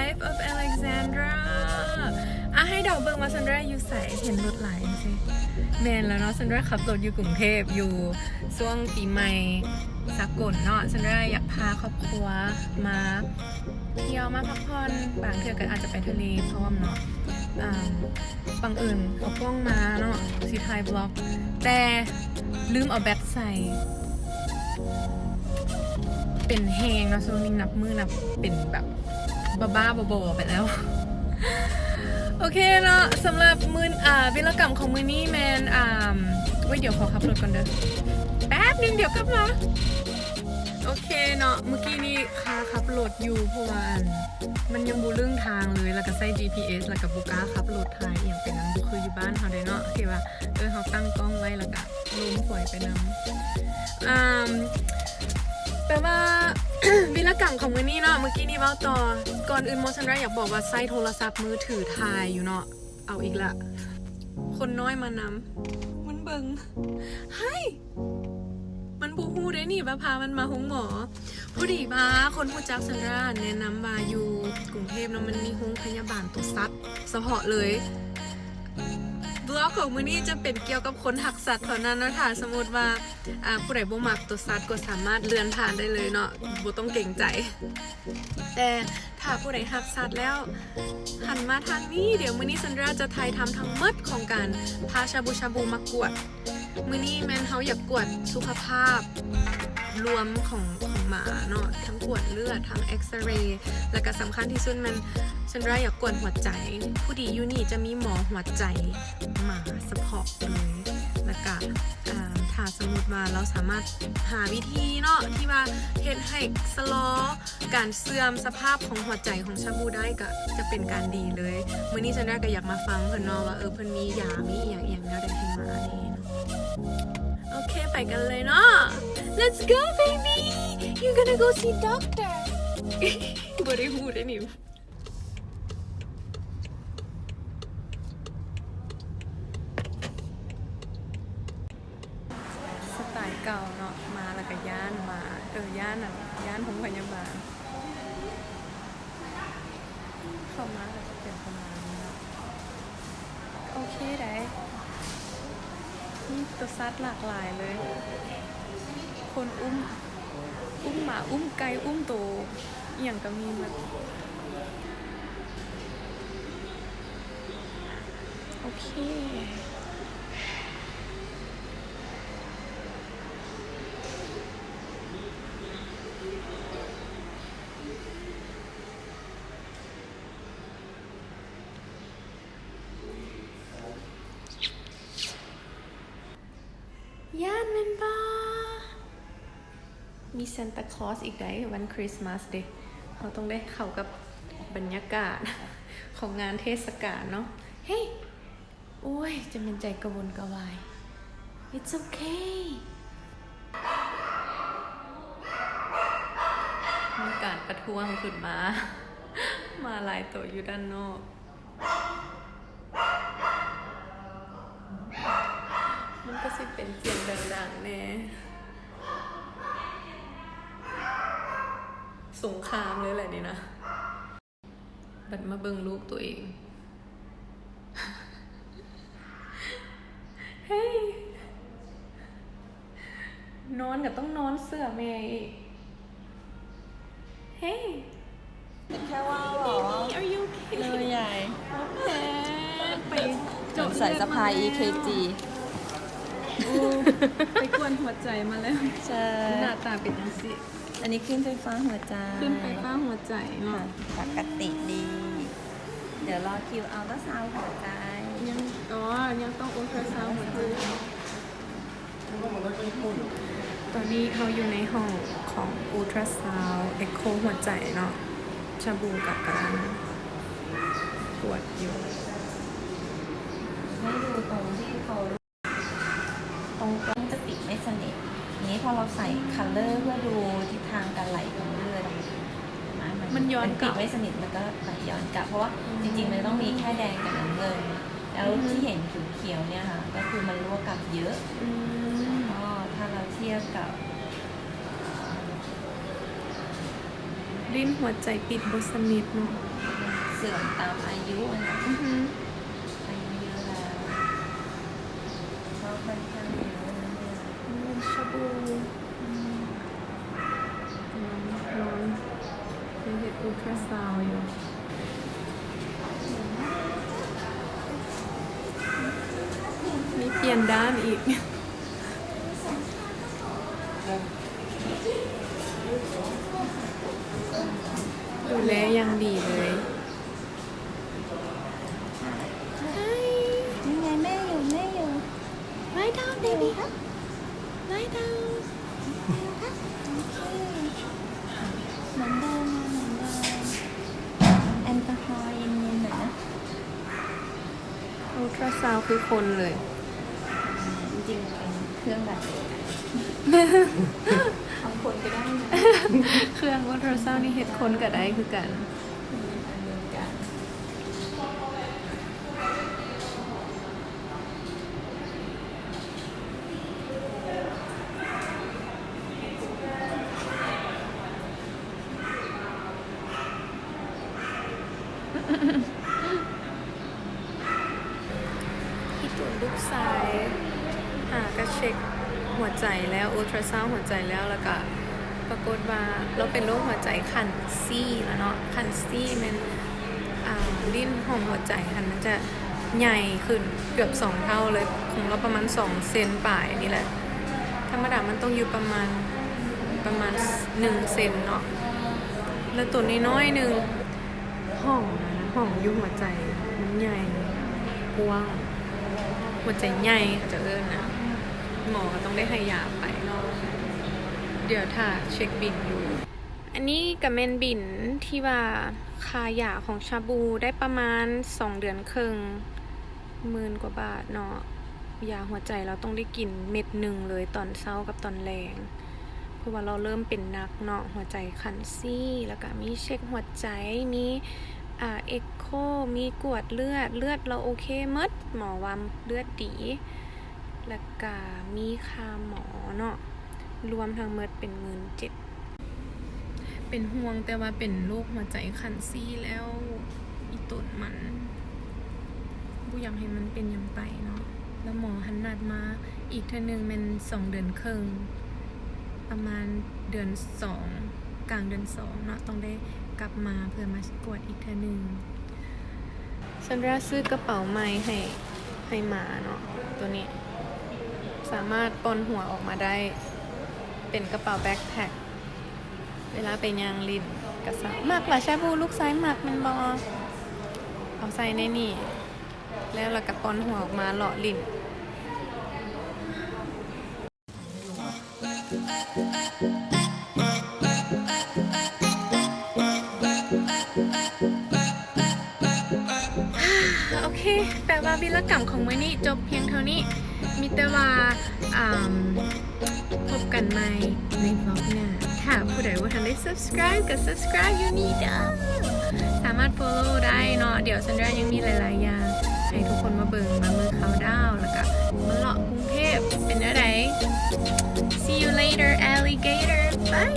Life of Alexandra ອ່ະ ໃຫ້ເດົາເບິ່ງວ່າ Sandra ຢູ່ໃສ? ເຫັນລົດຫຼາຍຈັ່ງຊີ້. ແມ່ນແລ້ວເນາະ, Sandra ຂັບລົດຢູ່ກຸງເທບ ຢູ່ຊ່ວງປີໃໝ່ສາກົນເນາະ. Sandra ຢາກພາຄອບຄົວມາທ່ຽວ ມາພັກຜ່ອນ, ບາງເທື່ອກໍອາດຈະໄປທະເລພ້ອມເນາະ. ອ່າ ບັງເອີນເອົາກ້ອງມາເນາະ ຊິຖ່າຍ vlog ແຕ່ລືມເອົາແບັດໃສ່. ເປັນແຮງເນາະ ຊ່ວງນີ້ນັບມື້ນັບເປັນແບບບ້າໆ ບໍໆ ໄປແລ້ວ. ໂອເຄເນາະ, ສຳລັບມື້ ອ່າ ວິລະກຳຂອງມື້ນີ້ແມ່ນ ອ່າ ໂອ້ຍ ດຽວຂໍຂັບລົດກ່ອນເດີ ແປັບໜຶ່ງ ດຽວກັບມາ. ໂອເຄເນາະ, ມື້ກີ້ນີ້ຄາຂັບລົດຢູ່ ເພາະວ່າ ອັນ ມັນຍັງບໍ່ລຶ້ງທາງເລີຍ ແລ້ວກໍໃຊ້ ຈີພີເອສ ແລ້ວກໍບໍ່ກ້າຂັບລົດຖ່າຍອີ່ຫຍັງໄປນຳ, ບໍ່ຄືຢູ່ບ້ານເຮົາເດ້ເນາະ ທີ່ວ່າ ເອີ ເຮົາຕັ້ງກ້ອງໄວ້ ແລ້ວກໍລົມຝອຍໄປນຳ. ອ່າ ແປວ່າ ວິລະກຳຂອງມື້ນີ້ເນາະ, ມື້ກີ້ນີ້ເວົ້າຕໍ່. ກ່ອນອື່ນໝົດ Sandra ຢາກບອກວ່າໃຊ້ໂທລະສັບມືຖືຖ່າຍຢູ່ເນາະ. ເອົາອີກລະ ຄົນນ້ອຍມານຳ ມັນເບິ່ງ ໄຮ ມັນບໍ່ຮູ້ເດ້ນີ້ວ່າພາມັນມາໂຮງໝໍ. ພໍດີວ່າຄົນຮູ້ຈັກ Sandra ແນະນຳວ່າຢູ່ກຸງເທບເນາະ ມັນມີໂຮງພະຍາບານຕົວສັດສະເພາະເລີຍ. Vlog ຂອງມື້ນີ້ຈະເປັນກ່ຽວກັບຄົນຮັກສັດເທົ່ານັ້ນເນາະ. ຖ້າສົມມຸດວ່າ ອ່າ ຜູ້ໃດບໍ່ມັກຕົວສັດກໍສາມາດເລື່ອນຜ່ານໄດ້ເລີຍເນາະ ບໍ່ຕ້ອງເກງໃຈ. ແຕ່ຖ້າຜູ້ໃດຮັກສັດແລ້ວ ຫັນມາທາງນີ້. ດຽວມື້ນີ້ Sandra ຈະຖ່າຍທຳທັງໝົດຂອງການພາຊາບູຊາບູມາກວດ. ມື້ນີ້ແມ່ນເຮົາຢາກກວດສຸຂະພາບລວມຂອງ ຂອງໝາເນາະ, ທັງກວດເລືອດ ທັງເອັກສະເຣ ແລ້ວກະສຳຄັນທີ່ສຸດແມ່ນ Sandra ຢາກກວດຫົວໃຈ. ຜູ້ດີຢູ່ນີ້ຈະມີໝໍຫົວໃຈໝາສະເພາະເລີຍ. ແລ້ວກະ ອ່າ ຖ້າສົມມຸດວ່າເຮົາສາມາດຫາວິທີເນາະ ທີ່ວ່າເຮັດໃຫ້ຊະລໍ ການເສື່ອມສະພາບຂອງຫົວໃຈຂອງຊາບູໄດ້ ກໍຈະເປັນການດີເລີຍ. ມື້ນີ້ Sandra ກໍຢາກມາຟັງເພິ່ນເນາະ ວ່າ ເອີ ເພິ່ນມີຢາ ມີອີ່ຫຍັງ ອີ່ຫຍັງແນວໃດໃຫ້ມາແດ່ເນາະ. ໂອເຄ ໄປກັນເລີຍເນາະ. Let's go baby, you gonna go see doctor. ບໍ່ໄດ້ຮູ້ເດ້ນີ້. ສະໄຕເກົ່າເນາະ ມາແລ້ວກະຢ້ານ ມາ ເອີ ຢ້ານ ຢ້ານໂຮງພະຍາບານ. ເຂົ້າມາແລ້ວກະເປັນປະມານນີ້ເນາະ. ໂອເຄໄດ໋ ມີຕົວສັດຫຼາກຫຼາຍເລີຍ. ຄົນອຸ້ມ ອຸ້ມໝາ ອຸ້ມໄກ່ ອຸ້ມໂຕ ອີ່ຫຍັງກໍມີໝົດ. ໂອເຄ. ຢ້ານແມ່ນບໍ່? ມີ Santa Claus ອີກໃດ໋ ວັນຄຣິສມາສເດ. ເຮົາຕ້ອງໄດ້ເຂົ້າກັບບັນຍາກາດຂອງງານເທດສະການເນາະ. ເຮີ້ຍ ໂອ້ຍ ຈະແມ່ນໃຈກະວົນກະວາຍ. It's okay. ມີການປະທ້ວງຂຶ້ນມາ ມາຫຼາຍໂຕຢູ່ດ້ານນອກ. ມັນກໍຊິເປັນສຽງດັງໆແດ່. ສົງຄາມເລີຍແຫຼະນີ້ນະ. ບັດມາເບິ່ງລູກໂຕເອງ. ເຮີ້ຍ ນອນກໍຕ້ອງນອນເສື້ອແມ່ອີກ. ເຮີ້ຍ ເປັນແຄ່ວ່າວເຫລໍ? Baby, are you okay? ເລີຍໃຫຍ່ ໂອເຄ ໄປເຈາະເລືອດມາແລ້ວ ສາຍສະພາຍ ອີ ເຄ ຈີ. ໂອ້ ໄປກວດຫົວໃຈມາແລ້ວ. ໃຊ່ ໜ້າຕາເປັນຈັ່ງຊີ້. ອັນນີ້ຄື້ນໄຟຟ້າຫົວໃຈ. ຄື້ນໄຟຟ້າຫົວໃຈເນາະ. ປົກກະຕິດີ. ດຽວລໍຄິວອັລຕຣາຊາວຫົວໃຈ. ຍັງ ອໍ ຍັງຕ້ອງອັລຕຣາຊາວຫົວໃຈ. ຕອນນີ້ເຮົາຢູ່ໃນຫ້ອງຂອງອັລຕຣາຊາວ ເອັກໂຄຫົວໃຈເນາະ. ຊາບູກະກຳລັງກວດຢູ່. ໃຫ້ດູຕົງທີ່ເຂົາ ຕົງກ້ອງຈະປິດໄມ່ສະໜິດ. ທີນີ້ພໍເຮົາໃສ່ຄັນເລີເພື່ອດູທິດທາງການໄຫຼຂອງເລືອດ ມັນ ມັນ ມັນຍ້ອນ ມັນປິດ ກັບ ໄມ່ສະໜິດ ມັນກໍໄຫຼຍ້ອນກັບ ເພາະວ່າ ອືມ ຈິງໆ ມັນຈະຕ້ອງມີແຄ່ແດງກັບນ້ຳເງິນ. ແລ້ວ ອືມ ທີ່ເຫັນຂຽວໆ ເນ່ຍຄ່ະ ກໍຄືມັນລວກກັບເຍີະ. ອືມ ກໍຖ້າເຮົາທຽບກັບ ເອີ ລິ້ນຫົວໃຈປິດບໍ່ສະໜິດເນາະ. ເສີມຕາມອາຍຸນະ. ອືຮຶ ອາຍຸເຍອະແລ້ວ ເວົ້າຄ່ອນຂ້າງເຍອະ. ອືມ ຊາບູ ອືມ ນອນ ນອນ ໄປເຮັດອຸລາຊາວຢູ່. ມີປ່ຽນດ້ານອີກ. ດູແລຢ່າງດີເລີຍ. ນີ້ໄງແມ່ຢູ່ ແມ່ຢູ່. Lie down, baby. Lie down. ໂອເຄ ເໝືອນເດີມ ເໝືອນເດີມ. ແອລກໍຮໍເຢັນໆ ໜ້ອຍນະ. ອຸລາຊາວຄືຄົນເລີຍ. ອືມ ຈິງໆ ເປັນເຄື່ອງດັດແປງ. ທຳຄົນກໍໄດ້ນະ. ເຄື່ອງອຸລາຊາວນີ້ເຮັດຄົນກໍໄດ້ຄືກັນ. ອືມ ອັນດຽວກັນ. ອີ່ຕຸ່ນລູກຊາຍຫາກະເຊັກຫົວໃຈແລ້ວ ອຸລາຊາວຫົວໃຈແລ້ວ ແລ້ວກະປາກົດວ່າລາວເປັນໂລກຫົວໃຈຂັ້ນສີ່ແລ້ວເນາະ. ຂັ້ນສີ່ແມ່ນ ອ່າ ຫຼິ້ນຂອງຫົວໃຈຫັ້ນມັນຈະໃຫຍ່ຂຶ້ນເກືອບສອງເທົ່າເລີຍ ຂອງລາວປະມານສອງເຊັນປາຍນີ້ແຫຼະ. ທຳມະດາມັນຕ້ອງຢູ່ປະມານ ປະມານໜຶ່ງເຊັນເນາະ ແລ້ວໂຕນ້ອຍໆໜຶ່ງ. ຫ້ອງນະ ຫ້ອງຢູ່ຫົວໃຈມັນໃຫຍ່ກວ້າງ ຫົວໃຈໃຫຍ່ເຂົາເຈົ້າເອີ້ນນະ. ໝໍກໍຕ້ອງໄດ້ໃຫ້ຢາໄປເນາະ. ດຽວຖ້າເຊັກບິນຢູ່. ອັນນີ້ກໍແມ່ນບິນທີ່ວ່າຄ່າຢາຂອງຊາບູໄດ້ປະມານສອງເດືອນເຄິ່ງ ໝື່ນກວ່າບາດເນາະ. ຢາຫົວໃຈລາວຕ້ອງໄດ້ກິນເມັດໜຶ່ງເລີຍ ຕອນເຊົ້າກັບຕອນແລງ ເພາະວ່າລາວເລີ່ມເປັນໜັກເນາະ ຫົວໃຈຂັ້ນສີ່ ແລ້ວກະມີເຊັກຫົວໃຈ ມີ ອ່າ ເອັກໂຄ ມີກວດເລືອດ ເລືອດລາວໂອເຄໝົດ ໝໍວ່າເລືອດດີ ແລ້ວກະມີຄ່າໝໍເນາະ ລວມທັງໝົດເປັນໝື່ນເຈັດ. ເປັນຫ່ວງແຕ່ວ່າເປັນໂລກຫົວໃຈຂັ້ນສີ່ແລ້ວ ອີ່ຕົນມັນ ບໍ່ຢາກໃຫ້ມັນເປັນຫຍັງໄປເນາະ. ແລ້ວໝໍຫັ້ນນັດມາອີກເທື່ອໜຶ່ງແມ່ນສອງເດືອນເຄິ່ງ ປະມານເດືອນສອງ ກາງເດືອນສອງເນາະ ຕ້ອງໄດ້ກັບມາເພື່ອມາກວດອີກເທື່ອໜຶ່ງ. ຊັນດຣາຊື້ກະເປົາໃໝ່ໃຫ້ ໃຫ້ໝາເນາະ ໂຕນີ້ ສາມາດປ່ອນຫົວອອກມາໄດ້ ເປັນກະເປົາແບັກແພັກ ເວລາໄປຍ່າງຫຼິ້ນກະສາ ມັກຫວາ ຊາບູ ລູກຊາຍມັກແມ່ນບໍ່? ເອົາໃສ່ໃນນີ້ ແລ້ວລະກະປ່ອນຫົວອອກມາເລາະຫຼິ້ນ. ໂອເຄ ແປວ່າວິລະກຳຂອງມື້ນີ້ຈົບພຽງເທົ່ານີ້. ມີແຕ່ວ່າ ອາ ພົບກັນໃໝ່ໃນວລັອກໜ້າ. ຖ້າຜູ້ໃດບໍ່ທັນໄດ້ subscribe ກໍ subscribe ຢູ່ນີ້ເດີ້. ສາມາດ follow ໄດ້ເນາະ. ດຽວຊັນດຣາຍັງມີຫຼາຍໆຢ່າງໃຫ້ທຸກຄົນມາເບິ່ງ ມາເມືອງເຄົາດາວ ແລ້ວກະມາເລາະກຸງເທບ. ເປັນແນວໃດ? See you later, alligator. Bye.